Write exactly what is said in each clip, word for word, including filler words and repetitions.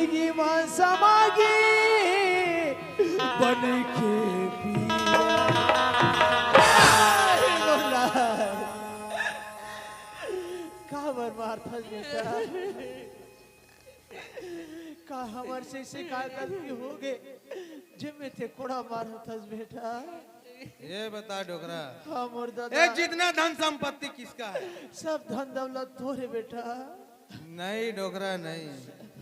की मां समागी बन के पिया। हे भोला, काबर मारथस बेटा? का हमर से, से का गलती हो गे, जेमे ते कोड़ा मारथस बेटा? ये बता डोकरा, हाँ मोर दादा। ये जितना धन संपत्ति किसका है? सब धन दौलत तोरे बेटा। नहीं डोकरा नहीं,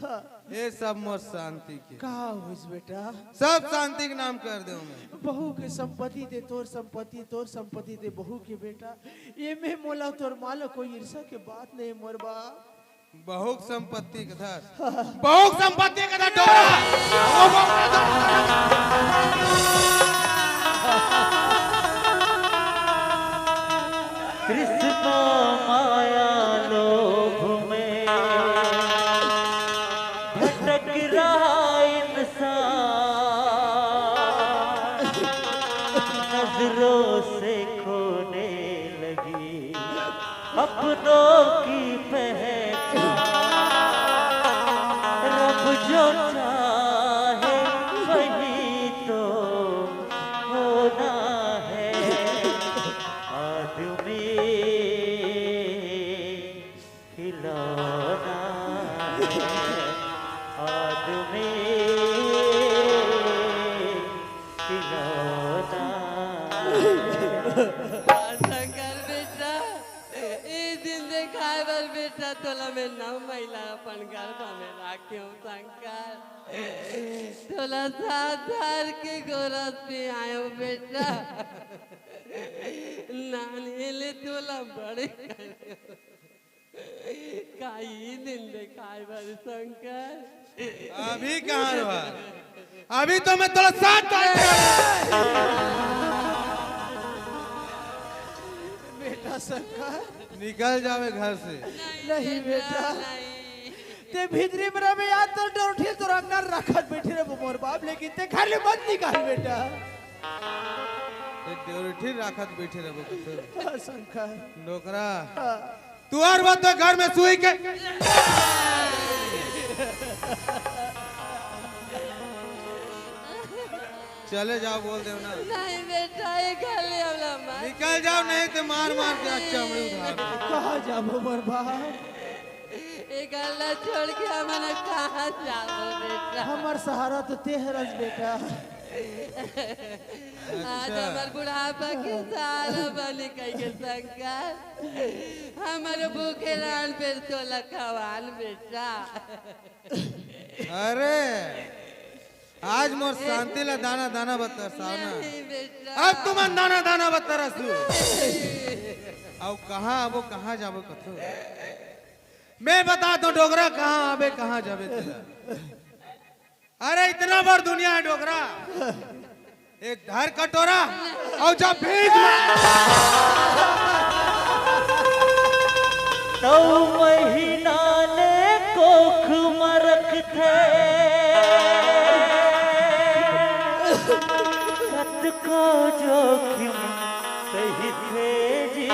हाँ। ये सब मोर शांति के। का होइस बेटा? सब शांति के नाम कर देंव मैं। बहू के संपत्ति ते तोर संपत्ति, तोर संपत्ति ते बहू के बेटा। ये में मोला तोर मां ला कोई ईर्ष्या के बात नहीं मोर बा। बहू के संपत्ति के धर, बहू के संपत्ति के धर डोकरा। तृष्णा माया लोभ में भटक रहा इंसान नजरों से खोने लगी अपनों की पहचान। रब जो चाहे वही तो होना है। आदमी खिलौना है, आदमी खिलौना है। शंकर बेटा, ए दिन देखाय बर बेटा, तोला मैं नौ महिला अपन गर्भ में राखेंव शंकर। तोला सात धार के गोरस पियाएंव बेटा। नान्हे ले तोला बड़े करेंव। काई दिन देखाय बर शंकर। अभी कहाँ रहा? अभी तो मैं तोला सात तारीख बेटा शंकर। निकल जावे घर से। नहीं बेटा, नहीं। ते भीतरी में रहे यार, तोर डोरठी तोर अंगना रखत बैठे रहे मोर बाप, लेकिन ते घर ले मत निकाल बेटा। ते डोरठी रखत बैठे रहे। हाँ, शंकर। डोकरा। हाँ। तू और वो तो घर में सुई के चले जाओ, बोल देव ना। नहीं बेटा, ये घर ले हमला मत निकल जाओ, नहीं तो मार मार के आज चमड़ी उधार। कहाँ जाबो मोर बाप? ये घर ला छोड़ के हमन कहाँ जाबो बेटा? हमर सहारा तो ते हरस बेटा। आज अच्छा। हमर बुढ़ापा के सहारा बने कहिके शंकर, हमर भूखे रहन पर तोला खवान बेटा। अरे, आज मोर शांति ला दाना दाना बतरसाव ना। नहीं बेटा। अब तुमन दाना दाना बतरसू। अब कहाँ आबो, कहाँ जाबो कथो? मैं बता दो डोकरा, कहाँ आबे, कहाँ जाबे तेला? अरे इतना बड़ दुनिया है डोकरा, एक धर कटोरा और जब भीख मांग नौ महीना ले कोख म रखथे, कतको जोखिम सहिथे जी।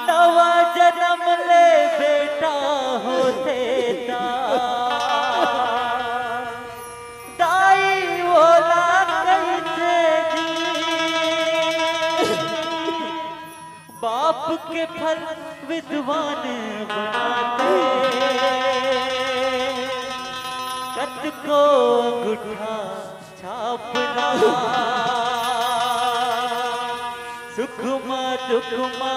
नवा जनम ले बेटा होथे ता दाई ओला कहिथे जी, बाप के फल विद्वान बनाथे। कतको अंगूठा छापना। सुख मा दुख मा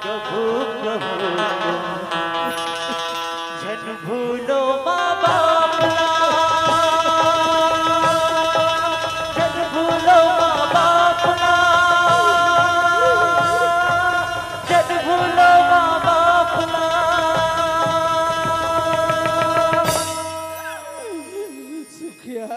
कभू कभू झन भूलो माँ बाप ला। झन भूलो माँ बाप ला। झन भूलो माँ बाप ला। सुखिया।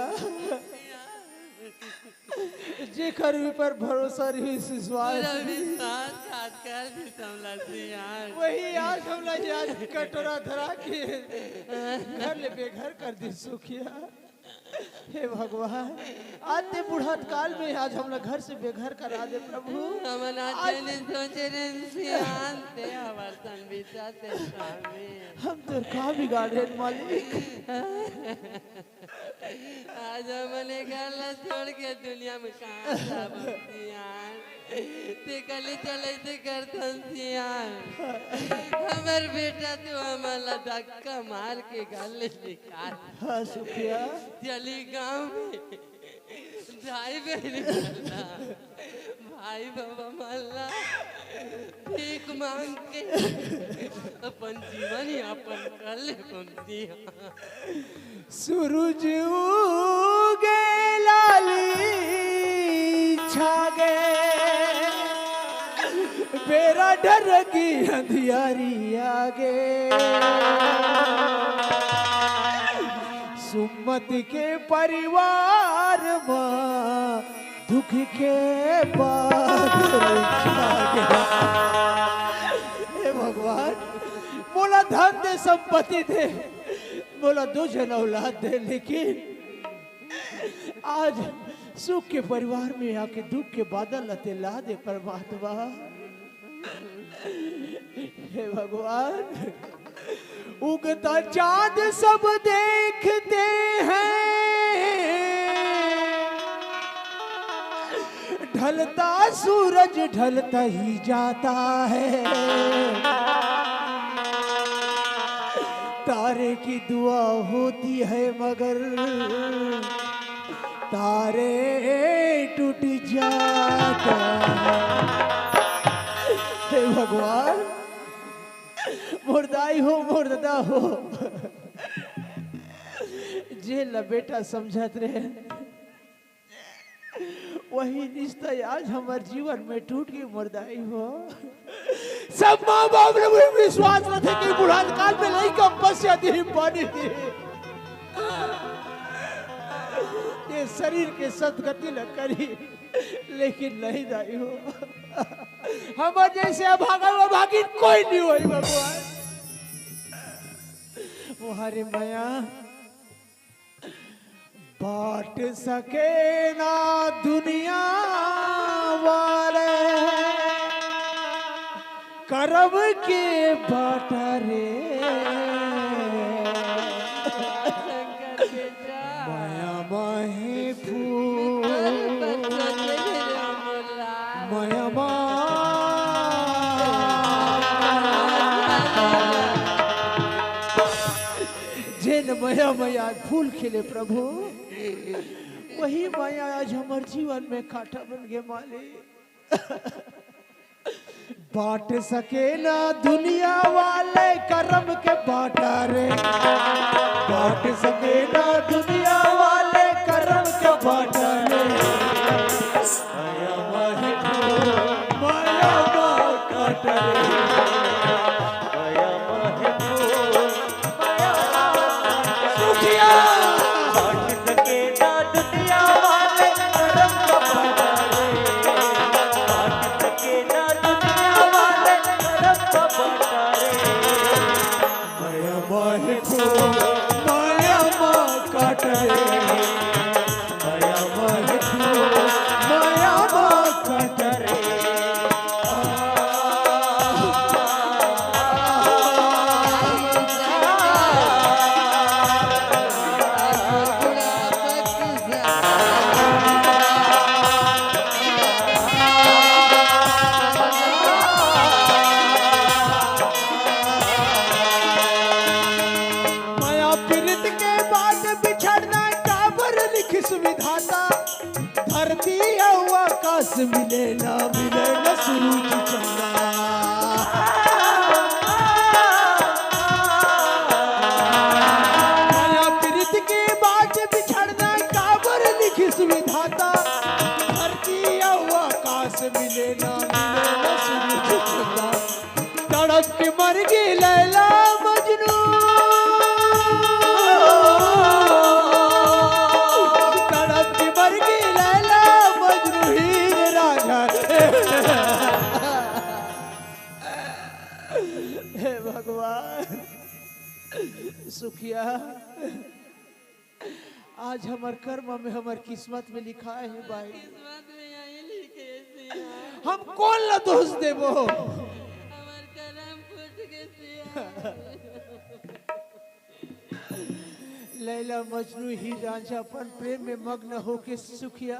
जेकर ऊपर भरोसा रहिस, विश्वास पूरा रहिस। विश्वासघात कर दिस हमला सियान। वही आज हमला याद कटोरा धरा के घर ले बेघर कर दिस सुखिया। हे भगवान, आज ते बुढ़त काल में आज हमला घर से बेघर करा दे प्रभु। हमन आज आज जने सोचे रहेन सियान, ते हमर सन बिता ते स्वामी। हम तोर का बिगाड़े मालिक? आज हमन ए घर ला छोड़ के दुनिया में कहाँ जाबो सियान? ते कले चले ते करथन सियान। हमर बेटा तो हमन ला धक्का मार के घर ले निकाल। हाँ सुखिया। चली गांव में दाई बहिनी मन ला, भाई बाबा मन ला भीख मांग के अपन जीवन यापन कर ले बंदी। सूरज उगे लाली छागे, बेरा डर की अंधियारी आगे। सुमत के परिवार मा दुख के बादल छा गे। हे भगवान, मोला धन दे, संपत्ति दे, मोला दो झन औलाद दे, लेकिन आज सुख के परिवार में आके दुख के बादल ला ते ला दे परमात्मा। हे भगवान, उगता चांद सब देखते हैं, ढलता सूरज ढलता ही जाता है। तारे की दुआ होती है मगर तारे टूट जाता है। हे भगवान, मोर दाई हो, मोर ददा हो, जेन ला बेटा समझत रहे, वही रिश्ता आज हमर जीवन में टूट के मोर दाई हो। सब माँ बाप ला भी विश्वास रथे कि बुढ़ान काल में लइका बस यदि पानी दी, ये शरीर के सदगति ला करी, लेकिन नहीं दाई हो। हमर जैसे अभागा अभागिन कोई नहीं होई भगवान। मोहारे मया बांट सके ना दुनिया वाले, करम के बांटा रे। मया माही फूल, मया मा जेन मया मया फूल खिले प्रभु, वही मया आज हमर जीवन में कांटा बन गे मालिक। बांट सके ना दुनिया वाले करम के बांटा रे, बांट सके ना दुनिया वाले करम के बांटा रे। मया माही फूल, मया मा कांटा रे। मया माही फूल, मया मा कांटा रे। सुखिया। बांट सके ना दुनिया वाले करम का बांटा रे। बांट सके ना दुनिया वाले करम का बांटा रे। मया माही फूल, मया मा कांटा रे। मया माही फूल, मया मा कांटा रे। मया पीरित के बाट बिछड़ना काबर लिखिस विधाता। धरती अउ आकाश मिले ना, मिले ना सूरज चंदा। मया पीरित के बाट बिछड़ना काबर लिखिस विधाता। धरती अउ आकाश मिले ना, मिले ना सूरज चंदा। तड़प के मर गे लैला मजनू, तड़प के मर गे लैला मजनू हीर रांझा। हे भगवान, सुखिया, आज हमर कर्म में, हमर किस्मत में लिखा हे भाई। किस्मत में यही लिखे हे सियान। हम कोन ला दोष देबो? हमर करम फूट गे सियान। लैला मजनू हीर रांझा अपन प्रेम में मग्न होके सुखिया,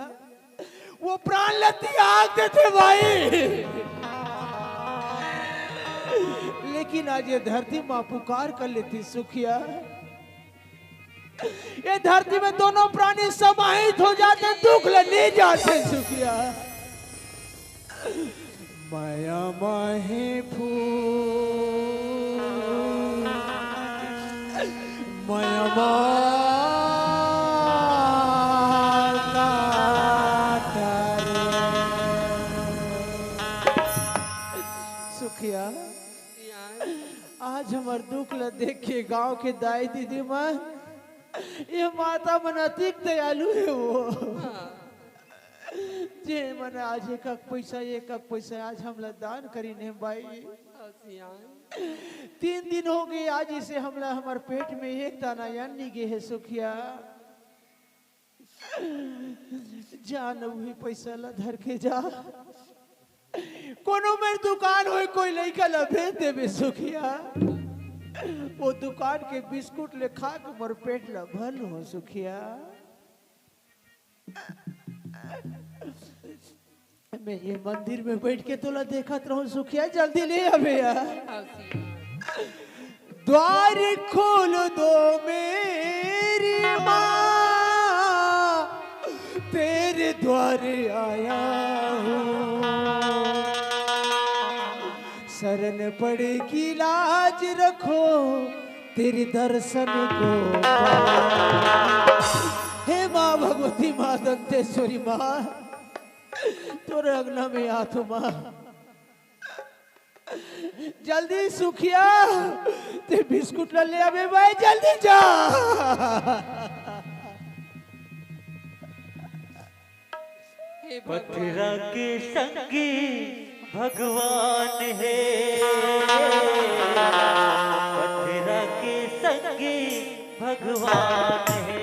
वो प्राण ला त्याग देथे भाई। लेकिन आज ये धरती माँ पुकार कर लेथे सुखिया। ये धरती में दोनों प्राणी समाहित हो जाथे, दुख ल ले जाथे सुखिया। मया माही फूल, मया माता रे। सुखिया, आज हमर दुख ल देख के गांव के दाई दीदी मन, ये माता मन अतिक दयालु हे वो। हाँ। जे मन आज एक एक पैसा, एक एक पैसा आज हमला दान करिन हे बाई। हाँ सियान। तीन दिन हो गे आज इसे हमला हमर पेट में एक दाना अन्न नी गे हे सुखिया। जा न उही पैसा ला धर के जा। कोनो मेर दुकान होय, कोई लइका ला भेज देबे सुखिया। वो दुकान के बिस्कुट ले खा के मोर पेट ला भर लूं सुखिया। मैं ये मंदिर में बैठ के तोला देखत रहूं सुखिया, जल्दी ले आबे यार। द्वार खोल दो मेरी माँ, तेरे द्वार आया हूँ। शरण पड़ के लाज रखो, तेरे दर्शन को। हे माँ भगवती, माँ दंतेश्वरी, माँ तोरे अंगना में आथो माँ। जल्दी सुखिया, ते बिस्कुट ला ले आबे भाई, जल्दी जा। हे भगवान। पथरा के संगी भगवान हे, पथरा के संगी भगवान हे।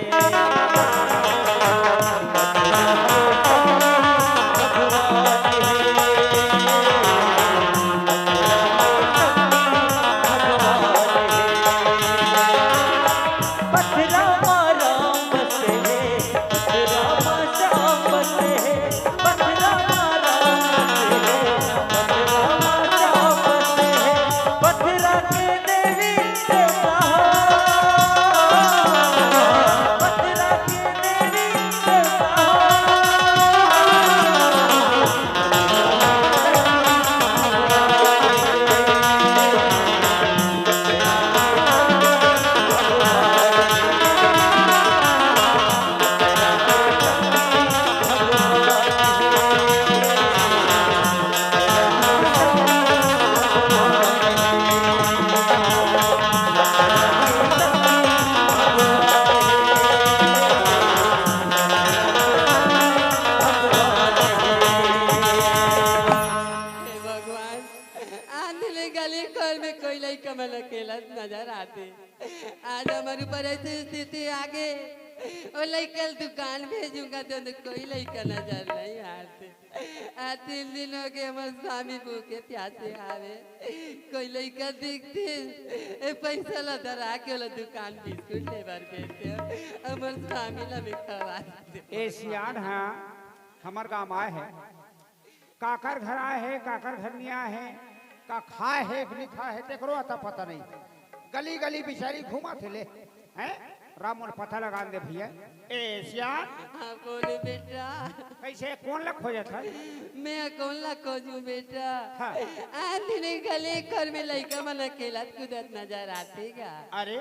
हे भगवान, आंधी ले गली खोर में कोई लइका मन अकेला नजर आथे। आज हमर ऊपर ऐसी स्थिति आ गे, वो लइका ल दुकान भेजूंगा तो कोई लइका नजर नहीं आथे। आ तीन दिन हो गे, हमर स्वामी भूखे प्यासे हावे। कोई लइका दिखथे, ए पैसा ला धरा के ओला दुकान बिस्कुट ले बर भेजथे। हमर स्वामी ला भी खवा देथे। ए सियान ह हमर गांव आए हे, काकर घर आए हे, काकर घर नहीं आए हे, का खाए हे कि नहीं खाए हे, तेकरो अता पता नहीं। गली गली बिचारी घूमत हे ले, हैं? राम, मोला पता लगा दे भैया। ए सियान। हाँ, बोले बेटा। कैसे, कोन ला खोजत हस? मैं कोन ला खोजूं बेटा? हाँ। आंधी ले गली खोर में लइका मन अकेला कूदत नजर आथे गा। अरे।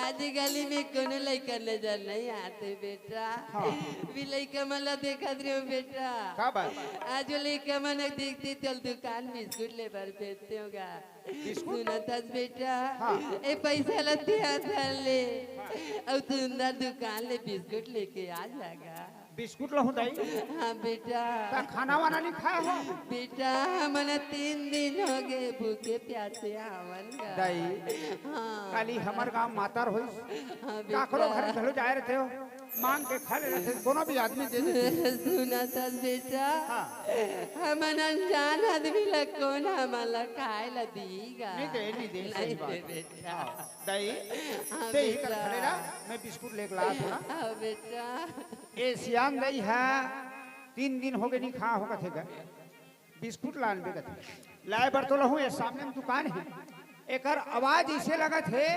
आज गली में कोनो लइका नजर नहीं आथे बेटा। हाँ। भी लइका मन ला देखत रहे हो बेटा। का बात? आज वो लइका मन दिखथे, चल दुकान बिस्कुट ले बर भेजते होगा। बिस्कुट? सुनत हस बेटा, हाँ। ए पैसा ला तिहा धर ले, हाँ। अउ सुंदर दुकान ले बिस्कुट लेके आ जागा। बिस्कुट लहूं दाई? हाँ बेटा। त खाना वाना नहीं खाए हो? बेटा, हमन तीन दिन हो गए भूखे प्यासे आवन गा। दाई, हाँ। काली हमर गांव मातर होइस। हाँ बेटा। काकरो घर घलो जाए रहते हो, मांग के खा ले रहते, कोनो भी आदमी दे देते। सुना था बेटा। हाँ। हमन अनजान आदमी ला कौन हमन ला खाए ला दीगा? नहीं दे, नहीं दे, सही नहीं बात दे है। बेटा। हाँ, दाई, हाँ ते ही कर बेटा। खड़े रहा, मैं बिस्कुट लेके ला थोड़ा। हाँ बेटा। ए सियान दई हा, तीन दिन हो गए नहीं खा हो कथे गा। बिस्कुट लान बे कथे। लाए बर तो लहूं, ए सामने में दुकान है। एकर आवाज इसे लगत है,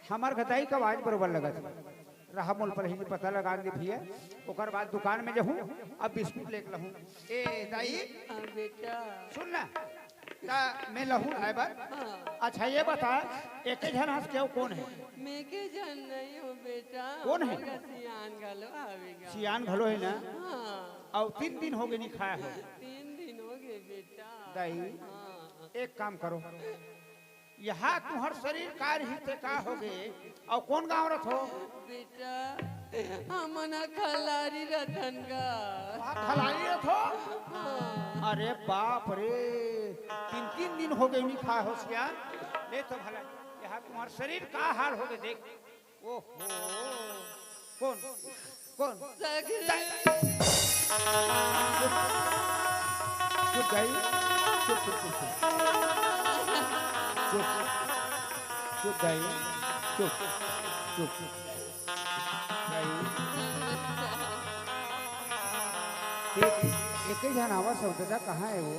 हमर गदाई का आवाज बरोबर लगत है। रहा मोल पलही जी पता लगा दे भैया, ओकर बाद दुकान में जहूं, अब बिस्कुट लेके लहूं। ए दाई, हाँ बेटा। सुन ना, ता मैं लहूं लाए बर। हाँ। अच्छा ये बता, एके झन हंस के कौन है? मैं के झन नहीं हो बेटा, कौन है? हमर सियान घलो आवेगा। सियान घलो है ना? हाँ। अउ तीन दिन हो गए नहीं खाए हो। तीन दिन हो गए बेटा। दाई, हाँ। एक काम करो, यहाँ तुम्हर शरीर का रही थे का हो गए, अउ कौन गांव रथो? बेटा, हमन ह खलारी रथन गा। वहाँ खलारी रथो? हाँ। अरे बाप रे, तीन तीन दिन हो गए नहीं खाए हो सियान। ले तो भला, यहाँ तुम्हर शरीर का हाल हो गए देख। ओहो, कौन? कौन? सगरी। चुप। चुप दाई। चुप, चुप, चुप, चुप। चुप। चुप दाई। चुप। चुप। दाई। एक, एक ही झन आवा सब दादा, कहाँ है वो?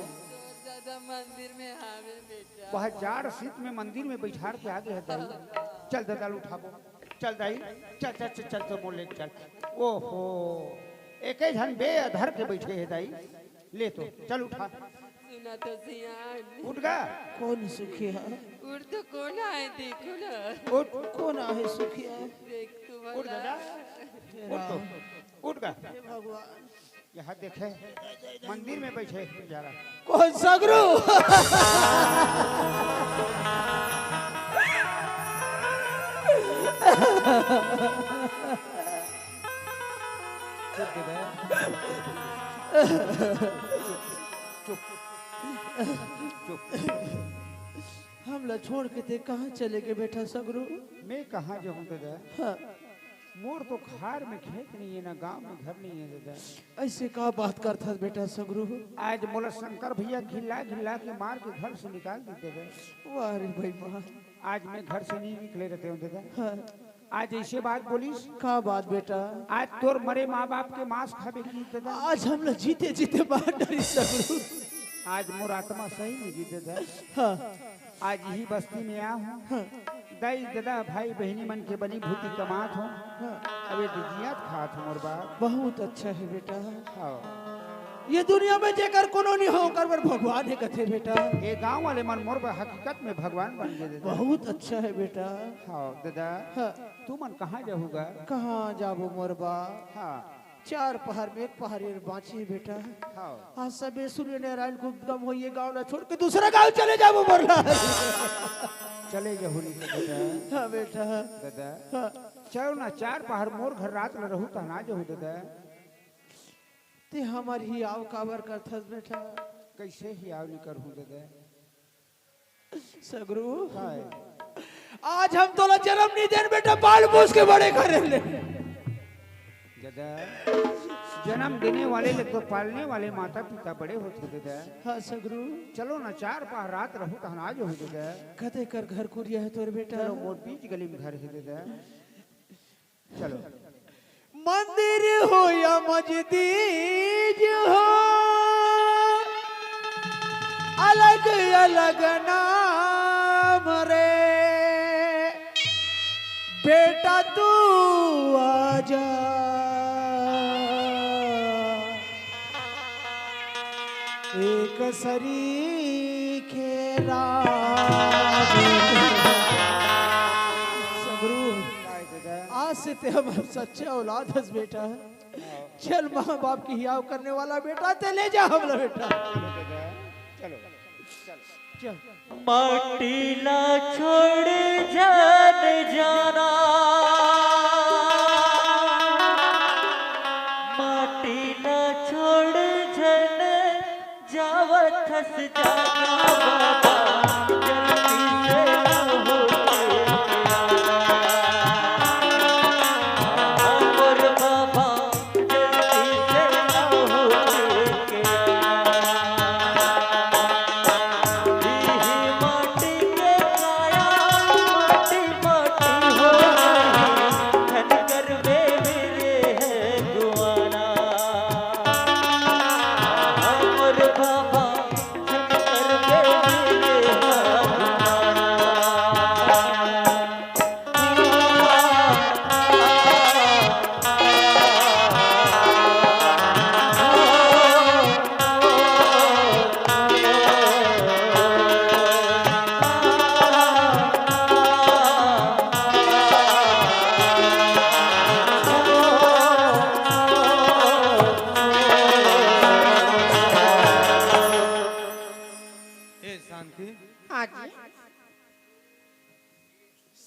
दादा मंदिर में हावे बेटा। वह जाड़ शीत में मंदिर में बैठार के आगे है दाई। चल दादा उठाबो। चल दाई, चल, चल, चल, चल, तो मोर ले चल। ओहो, एके झन बे अधर के बैठे हे दाई। ले तो, चल उठा। सुना तो सियान। उठ गा। कौन सुखिया? उठ तो कौन आए देखो ना। उठ। कौन आहे सुखिया? देख तो उठ भला। दादा। हे उठ तो। राम। उठ गा। हे भगवान। यहाँ देखे, मंदिर में बैठे बेचारा। कौन सगरू? चुप दे बे। चुप। चुप। हमला छोड़ के ते कहाँ चले गए बेटा सगरू? मैं कहाँ जाऊँ दादा? हाँ। मोर तो खार में खेत नहीं है, ना गांव में घर नहीं है दादा। ऐसे का बात करथस बेटा सगरू? आज मोला शंकर भैया घिल्ला घिल्ला के मार के घर से निकाल दी दादा। वाह रे बेईमान। आज मैं घर से नहीं निकले रहते हूँ दादा। हाँ। आज ऐसे बात बोलिस। का बात बेटा? आज तोर मरे माँ बाप के मांस खाबे की दादा। आज हमला जीते जीते मार डारी सगरू। आज मोर आत्मा सही नहीं जी दादा। हाँ। आज यही बस्ती में आया हूँ। हाँ। दाई, दादा, भाई, बहिनी मन के बनी भूती कमात हो। हाँ। अबे जियत खात हो मोर बाप। बहुत अच्छा है बेटा। हाँ। ये दुनिया में जेकर कोनो नहीं हो, ओकर बर भगवान है कथे बेटा। ये गांव वाले मन मोर बर हकीकत में भगवान बन गए दादा। बहुत अच्छा है बेटा। हाँ, दादा। हाँ। तू मन कहाँ जाहूगा? कहाँ जाबो मोर बाप? हाँ। चार पहर में एक पहर ये बाँची बेटा। हाँ। आज सबे सूर्य नारायण को दम होइए, गाँव ला छोड़ के दूसरा गाँव चले जाबो मोर ला। चले जाहू नहीं तो बेटा। हाँ बेटा। दादा। हाँ। चलो ना, चार पहर मोर घर रात ला रहू, तहन आ जाहू दादा। ते हमर हियाव काबर करथस बेटा? कैसे हियाव नहीं करहूँ दादा? सगरू, काय? आज हम तोला जन्म नहीं देन बेटा, पाल पोस के बड़े करे ले। दादा, जन्म देने वाले ले तो पालने वाले माता पिता बड़े होते दादा। हाँ सगरू। चलो ना, चार पहर रात रहू तहन आ जाहू दादा। कते कर घर कुरिया है तोर बेटा? चलो मोर बीच गली में घर है दादा। चलो। मंदिर हो या मस्जिद हो, अलग अलग नाम रे, बेटा तू आजा, एक सरीखे राम। सगरू, काय दादा? आज से ते हमर सच्चे औलाद हस बेटा। हाँ। चल माँ बाप की हियाव करने वाला बेटा, ते ले जा हमला बेटा। चलो दादा, चलो, चलो। चल। माटी ला छोड़ जान जाना,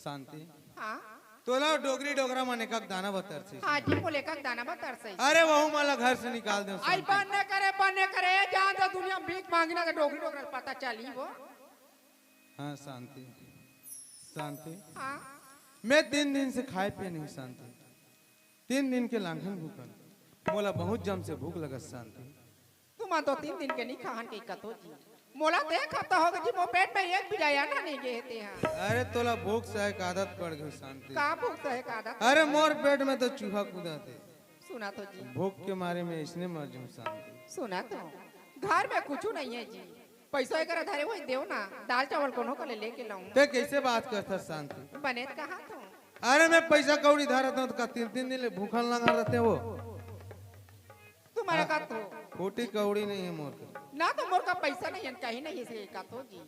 शांति। हाँ। तोला डोकरी डोकरा मन एकक दाना बर तरसिस। हाँ जी, मोला एकक दाना बर तरसिस। अरे, वहू मन ला घर से निकाल देव, आई शांति। बन्ने करे, बन्ने करे, जान दे दुनिया में भीख मांगना तो डोकरी डोकरा पता चली वो। हाँ, शांति। शांति। हाँ। मैं तीन दिन से खाए पिए नहीं, शांति। तीन दिन के लांघन भूखन। मोला बहुत जम से भूख लगत, शांति। तुमन तो तीन दिन के नहीं खाहन के कथो जी। मोला तो एक हफ्ता होगे जी, मोर पेट में एक बीजा अन्न नहीं गे हे तेहा। अरे, तोला भूख सहे के आदत पड़ गे, शांति। का भूख सहे के आदत? अरे, मोर पेट में तो चूहा कूदत हे। सुना तो जी। भूख के मारे में इसने मर जाऊं, शांति। सुना तो, घर में कुछ नहीं है जी। पैसा एकरा धरे होही देव ना, दाल चावल कोनो कले लेके लाऊं। ते कैसे बात करथस, शांति? बने त कहा तो। अरे, मैं पैसा कौड़ी धरत हूँ तो का तीन तीन दिन ले भूखन लंगर रहते वो? तुम्हारा का तो? कोटी कौड़ी नहीं है मोर का। ना तो मोर का पैसा नहीं है, कहीं नहीं है, से का तो जी।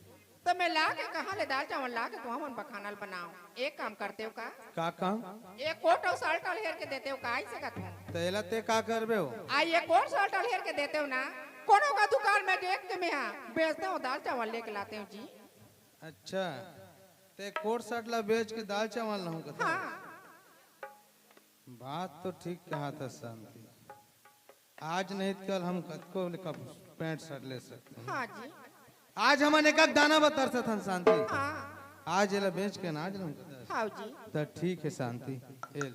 तो मैं ला के कहाँ ले दाल चावल ला के तुमन बर खाना ल बनाओ? एक काम करते हो का? का काम? एक कोट अउ शर्ट ल हेर के देते हो का? ऐसे का तुम? तो एला ते का करबे हो? आ, ये कोट शर्ट ल हेर के देते हो ना, कोनो का दुकान में देख के मैं हाँ बेचते हो, दाल चावल लेके लाते हो जी। अच्छा, ते कोट शर्ट ला बेच के दाल चावल लाहूं का? हाँ। बात तो ठीक कहा था शांति। आज नहीं तो कल हम कतको ले कप-, पैंट शर्ट ले सकते हैं। हाँ जी। आज हमन एकक दाना बर तरसत हन शांति। हाँ। आज एला बेच के अनाज लूंगा। हाँ जी। त ठीक है शांति। ए ले।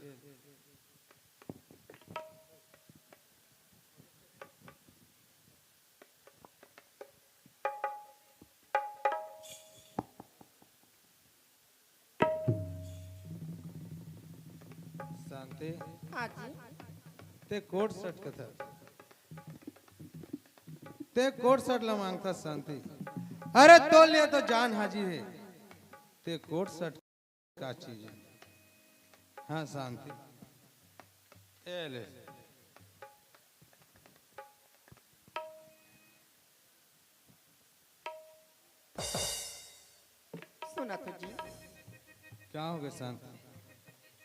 शांति। हाँ जी। ते कोट शर्ट कथा, ते कोट शर्ट ला मांगता शांति। अरे तोर लिए तो जान हाजिर है, ते कोट शर्ट का चीज है? हाँ शांति, ए ले। सुना तो जी। क्या हो गया शांति?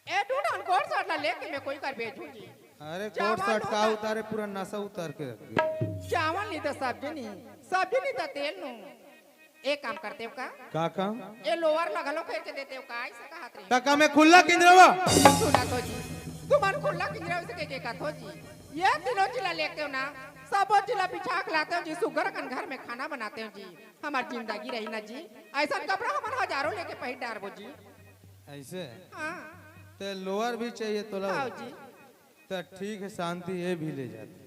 ए दू ठन कोट शर्ट ला लेके मैं कोई कर बेचूं जी। अरे कोट शर्ट का उतारे, पूरा नशा उतार के रख दिया। चावल नहीं तो सब्जी नहीं, सब्जी नहीं तो तेल नू। एक काम करते हो का? का काम? ए लोअर ला घलो फेर के देते हो का? ऐसे कहा थे। त का मैं खुल्ला किंजरवा? सुना तो जी, तुमन खुल्ला किंजरवा से के, के कथो जी। ये तीनों जिला लेते हो ना, सबो जिला बिछा के लाते हो जी, सुग्घर कन घर में खाना बनाते हो जी। हमार जिंदगी रही ना जी, ऐसा कपड़ा हमन हजारों लेके पहिर डारबो जी। ऐसे? हाँ। ते लोअर भी चाहिए तोला? हाँ जी। त ठीक है शांति, ये भी ले जाते।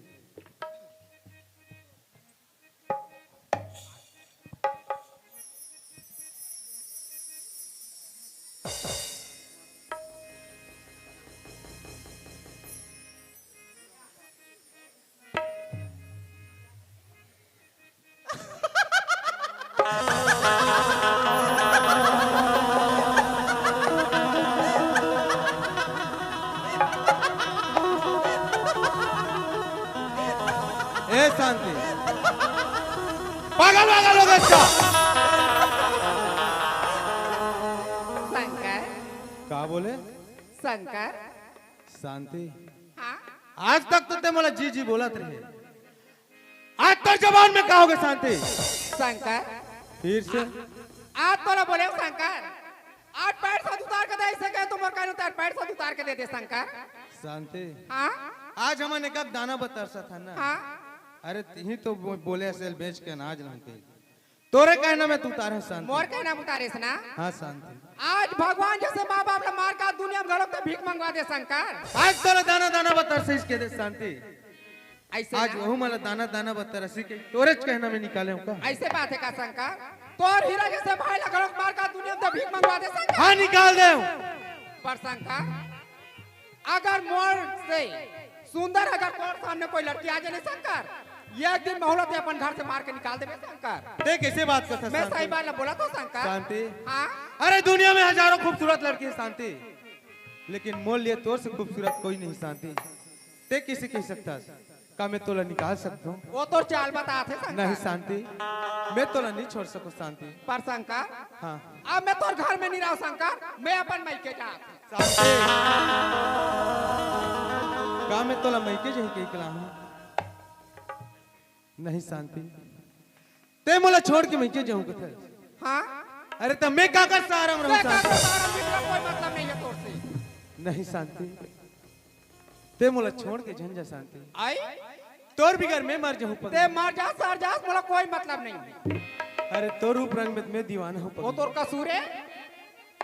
ए शांति, पागल वागल हो गए क्या? शंकर। का बोले? शंकर। शांति। हाँ? आज तक तो ते मोला जी जी बोलत रहे, आज तोर जबान में का होगे शांति? शंकर। फिर से? आज तोला बोले शंकर, आज पैंट शर्ट उतार के दे, ऐसे कहे तो मोर कहनो तार पैंट शर्ट उतार के दे दे शंकर। शांति। हाँ? आज हमन एकक दाना बर तरसत हन ना। हाँ। अरे तिही तो बो-, बोले असेल बेच के अनाज लाहूं कहिके। तोरे कहना में तो उतारे शांति। मोर कहना में उतारेस ना? हाँ शांति। आज भगवान जैसे माँ बाप ला मार का दुनिया में घलोक तो भीख मंगवा दे शंकर। आज तोला दाना दाना बर तरसिस के दे शांति। ऐसे आज ना? वहू मन ला दाना दाना बर तरसी के तोरेच कहना में निकाले हूँ का? ऐसे बात है का शंकर? तोर हीरा जैसे भाई ला घलोक मार का दुनिया में तो भीख मंगवा दे शंकर। हाँ निकाल दे। पर शंकर अगर मोर से सुंदर अगर तोर सामने कोई लड़की आ जाए शंकर, एक दिन महुला ते अपन घर से मार के निकाल देबे शंकर। ते कैसे बात करता मैं शांति? सही बात ला बोला तो शंकर। शांति। हाँ? अरे दुनिया में हजारों खूबसूरत लड़की है शांति, लेकिन मोर लिए तोर से खूबसूरत कोई नहीं शांति। ते किसे कह सकता है? का मैं तोला निकाल सकता हूँ? वो तो चाल बता थे शंकर। नहीं शांति, मैं तोला नहीं छोड़ सकूँ शांति। पर शंकर, हाँ। अब मैं तोर घर में नहीं रहा शंकर, मैं अपन मायके जा। शांति, का मैं तोला मायके जाही कहिके लाहूँ? नहीं शांति, ते मोला छोड़ के मायके जाहूँ कथे? हाँ। अरे त मैं काकर सहारा म रहूं शांति? कोई मतलब नहीं है तोर से। नहीं शांति, ते मोला छोड़ के झन जा शांति। आई? तोर बिगर मैं मर जाहूं पगली। ते मर जा, सर जा, मोला कोई मतलब नहीं। अरे तोर रूप रंग में मैं दीवाना हूं पगली। वो तोर कसूर है।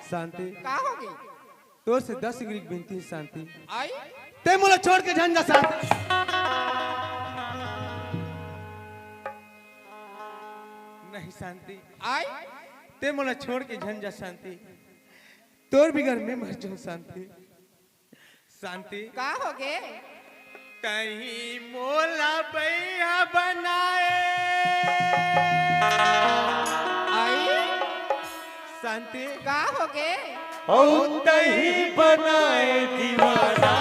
शांति। का होगे? तोर से दस गिरी के बिनती हे शांति। आई? ते मोला छोड़ के झन जा शांति। नहीं शांति। आई? ते मोला छोड़ के झन जा शांति। तोर बिगर मैं मर जाहूं शांति। शांति। का होगे? तहीं मोला बइहा बनाए। आई? शांति। का होगे? अउ तहीं बनाए दीवाना।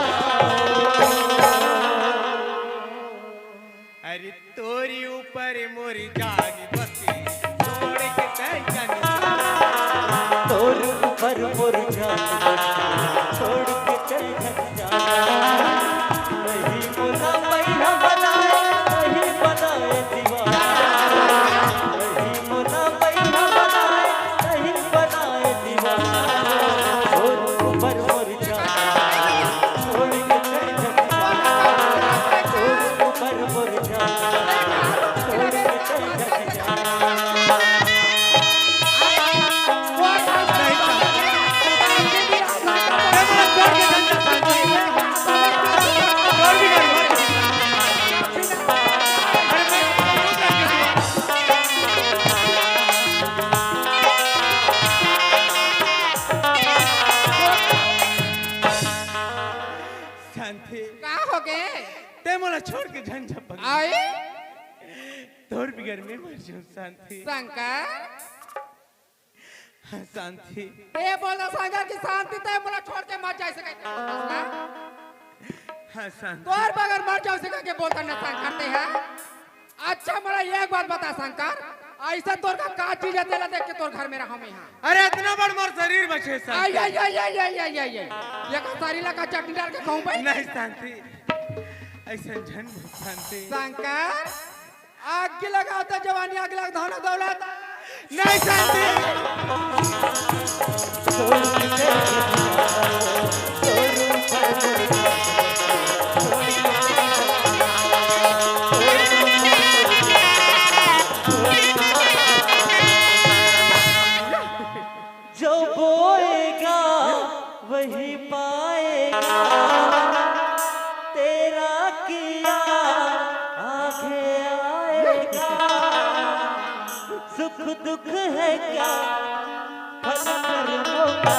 अरे तोरी ऊपर मोरी जान बसे, छोड़ के तैं जान। तोर ऊपर मोर जान बसे, छोड़ के तैं जान। नहीं मोला बइहा बनाए, नहीं बनाए दीवाना। नहीं मोला बइहा बनाए, नहीं बनाए दीवाना। तोर ऊपर मोर जान, छोड़ के तैं जान। तोर ऊपर मोर जान, छोड़ के तैं जान। शांति। का होगे? तैं मोला छोड़ के झन जा पगली। आई? तोर बिगर मैं मर जाहूं शांति। शंकर। हाँ, शांति। ए बोल ना शंकर कि शांति तैं मोला छोड़ के मर जा अइसे कहिके। हाँ, शांति। तोर बगैर मर जाहूं अइसे कहिके बोलथस ना शंकर तैं, हाँ? अच्छा, मोला एक बात बता शंकर, अइसे तोर का, का चीज हे तेला देख के तोर घर में रहूं मैं, हाँ? अरे, अतना बड़ मोर शरीर बचे शांति। आई, आई, आई। ये का शरीर ला का चटनी डाल के खाहूं भाई? नहीं शांति, अइसे झन बोल शांति। शंकर, आग के लगावत हे जवानी, आग लगा धन दौलत। नहीं शांति। जो बोएगा वही पाएगा, तेरा किया आगे आएगा। सुख दुख है क्या फल कर्मों का।